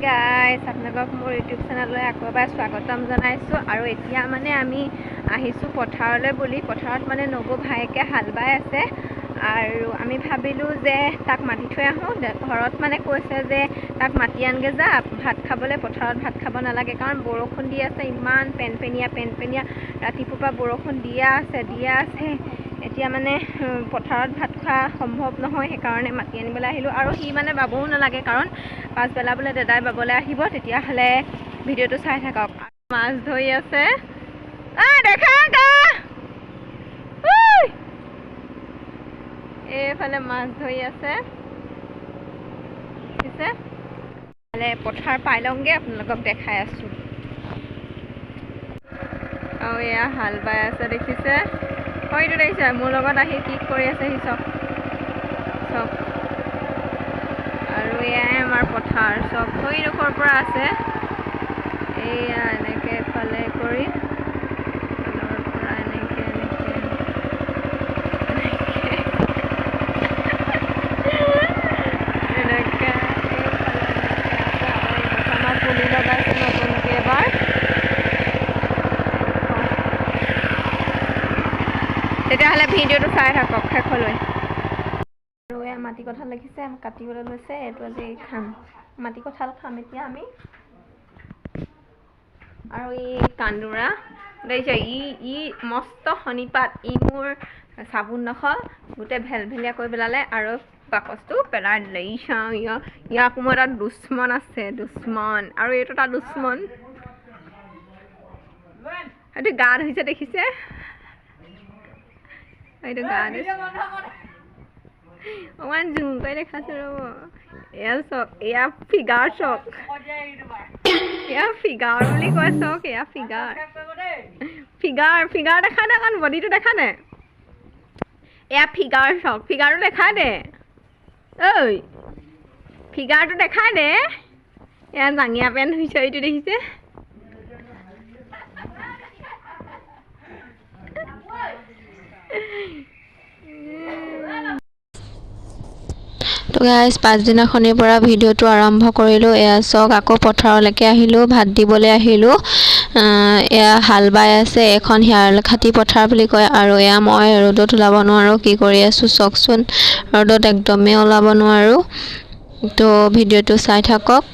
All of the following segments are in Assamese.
গাইস আপোনালোকক মোৰ ইউটিউব চেনেললৈ আকৌ এবাৰ স্বাগতম জনাইছোঁ। আৰু এতিয়া মানে আমি আহিছোঁ পথাৰলৈ বুলি। পথাৰত মানে নবৌ ভায়েকে হাল বাই আছে আৰু আমি ভাবিলোঁ যে তাক মাতি থৈ আহোঁ। ঘৰত মানে কৈছে যে তাক মাতি আনগে যা ভাত খাবলৈ, পথাৰত ভাত খাব নালাগে কাৰণ বৰষুণ দি আছে, ইমান পেনপেনীয়া পেনপেনীয়া ৰাতিপুৱাৰ পৰা বৰষুণ দিয়া আছে দিয়া আছে। এতিয়া মানে পথাৰত ভাত খোৱা সম্ভৱ নহয়, সেইকাৰণে মাতি আনিবলৈ আহিলোঁ। আৰু সি মানে বাবও নালাগে কাৰণ পাছবেলা বোলে দাদাই বাবলৈ আহিব, তেতিয়াহ'লে ভিডিঅ'টো চাই থাকক। মাছ ধৰি আছে, দেখা এইফালে মাছ ধৰি আছে। পথাৰ পাই লওঁগৈ, আপোনালোকক দেখাই আছোঁ। আৰু এয়া হাল বাই আছে দেখিছে, হয়তো দেখিছে মোৰ লগত আহি কি কৰি আছে সি, চব চব। আৰু এয়াই আমাৰ পথাৰ, চব সেইডোখৰ পৰা আছে। এইয়া এনেকৈ এফালে কৰি পৰা এনেকৈ এনেকৈ এনেকৈ আমাৰ পুলি লগাইছে নতুনকৈ এবাৰ। তেতিয়াহ'লে ভিডিঅ'টো চাই থাকক শেষলৈ। আৰু এয়া মাটি কঁঠাল দেখিছে কাটিবলৈ লৈছে, এইটো আজি খাম, মাটি কঁঠাল খাম এতিয়া আমি। আৰু এই কান্দোৰা দেখিছে, ই মস্ত শনিপাত, ই মোৰ চাবোনডোখৰ গোটেই ভেলভেলীয়া কৰি পেলালে আৰু বাকচটো পেলাই দিলে। ই চাওঁ, ইয়াক মোৰ এটা দুশ্মন আছে, দুশ্মন। আৰু এইটো এটা দুশ্মন, এইটো গা ধুইছে দেখিছে, এইটো গা ধুইছে। অকণমান জুম কৰি দেখাইছোঁ ৰ'ব। এয়া চাওক, এয়া ফিগাৰ চাওক, এয়া ফিগাৰ বুলি কয় চাওক, এয়া ফিগাৰ ফিগাৰ ফিগাৰ দেখা দে, অকণ বডিটো দেখা দে। এয়া ফিগাৰ চাওক, ফিগাৰটো দেখা দে, ঐ ফিগাৰটো দেখা দে। এয়া জাঙিয়া পেণ্ট হৈছে, এইটো দেখিছে। তো গাইজ পাছদিনাখনিৰ পৰা ভিডিঅ'টো আৰম্ভ কৰিলোঁ। এয়া চাওক, আকৌ পথাৰলৈকে আহিলোঁ, ভাত দিবলৈ আহিলোঁ। এয়া হাল বাই আছে, এখন শিয়ালখাটি পথাৰ বুলি কয়। আৰু এয়া মই ৰ'দত ওলাব নোৱাৰোঁ, কি কৰি আছোঁ চাওকচোন, ৰ'দত একদমেই ওলাব নোৱাৰোঁ। তো ভিডিঅ'টো চাই থাকক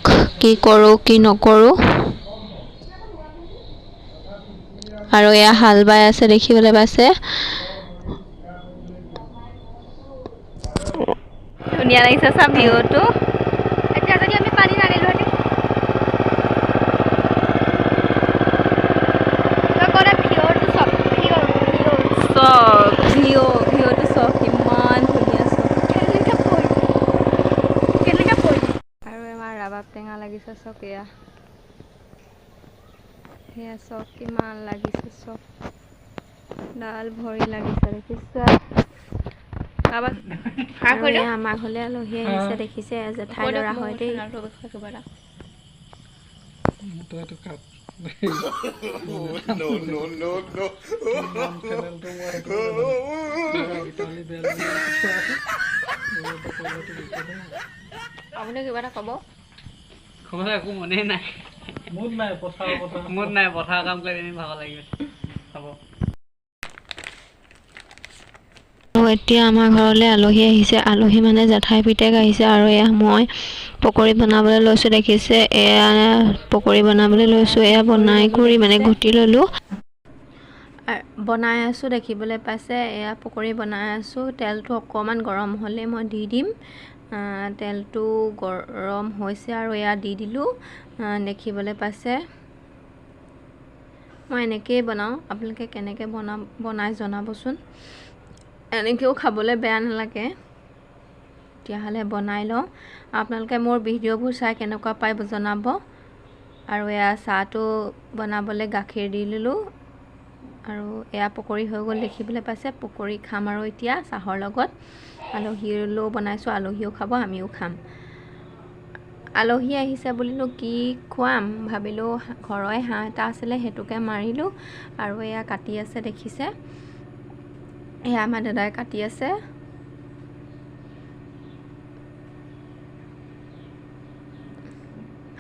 কি কৰোঁ কি নকৰোঁ। আৰু এয়া হাল বাই আছে দেখিবলৈ পাইছে। ধুনীয়া লাগিছে চা ভিউটো। এতিয়া যদি আমি পানী নানিলোহেঁতেন, ভিউটো চব ইমান ধুনীয়া চব। আৰু আমাৰ ৰাবাব টেঙা লাগিছে চব, এয়া সেয়া চব কিমান লাগিছে, চব ডাল ভৰি লাগিছে দেখিছে। আমাৰ ঘৰলৈ আলহী আহিছে দেখিছে, জেঠাই ল'ৰা হয় দেই। আপুনি কিবা এটা ক'ব? একো মনেই নাই, মুড নাই, মুড নাই, পথাৰ কাম কৰি পিনি ভাগৰ লাগি গৈছে। হ'ব, এতিয়া আমাৰ ঘৰলৈ আলহী আহিছে। আলহী মানে জেঠাই পিতেক আহিছে। আৰু এয়া মই পকৰি বনাবলৈ লৈছোঁ দেখিছে, এয়া পকৰি বনাবলৈ লৈছোঁ। এয়া বনাই কৰি মানে ঘুটি ল'লোঁ, বনাই আছোঁ দেখিবলৈ পাইছে। এয়া পকৰি বনাই আছোঁ। তেলটো অকণমান গৰম হ'লে মই দি দিম। তেলটো গৰম হৈছে আৰু এয়া দি দিলোঁ দেখিবলৈ পাইছে। মই এনেকৈয়ে বনাওঁ, আপোনালোকে কেনেকৈ বনাই জনাবচোন। এনেকৈও খাবলৈ বেয়া নালাগে। তেতিয়াহ'লে বনাই লওঁ। আপোনালোকে মোৰ ভিডিঅ'বোৰ চাই কেনেকুৱা পায় জনাব। আৰু এয়া চাহটো বনাবলৈ গাখীৰ দি ল'লোঁ। আৰু এয়া পকৰি হৈ গ'ল দেখিবলৈ পাইছে। পকৰি খাম আৰু এতিয়া চাহৰ লগত। আলহীলৈও বনাইছোঁ, আলহীও খাব, আমিও খাম। আলহী আহিছে বুলিনো কি খুৱাম ভাবিলোঁ, ঘৰৰে হাঁহ এটা আছিলে সেইটোকে মাৰিলোঁ। আৰু এয়া কাটি আছে দেখিছে, এয়া আমাৰ দাদাই কাটি আছে।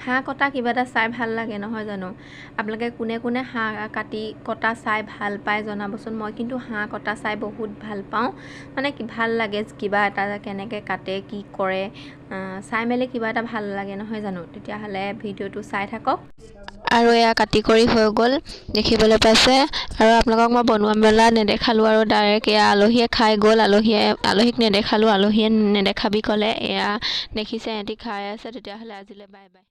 হাঁহ কটা কিবা এটা চাই ভাল লাগে নহয় জানো? আপোনালোকে কোনে কোনে হাঁহ কটা চাই ভাল পায় জনাবচোন। মই কিন্তু হাঁহ কটা চাই বহুত ভাল পাওঁ, মানে কি ভাল লাগে কিবা এটা কেনেকৈ কাটে কি কৰে চাই মেলি কিবা এটা ভাল লাগে নহয় জানো? তেতিয়াহ'লে ভিডিঅ'টো চাই থাকক। আৰু এয়া কাটি কৰি হৈ গ'ল, দেখিবলৈ পাইছে। আৰু আপোনালোকক মই বনোৱা মেলা নেদেখালোঁ আৰু ডাইৰেক্ট এয়া আলহীয়ে খাই গ'ল। আলহীক নেদেখালোঁ, আলহীয়ে নেদেখাবি ক'লে। এয়া দেখিছে এহেঁতি খাই আছে। তেতিয়াহ'লে আজিলৈ বাই বাই।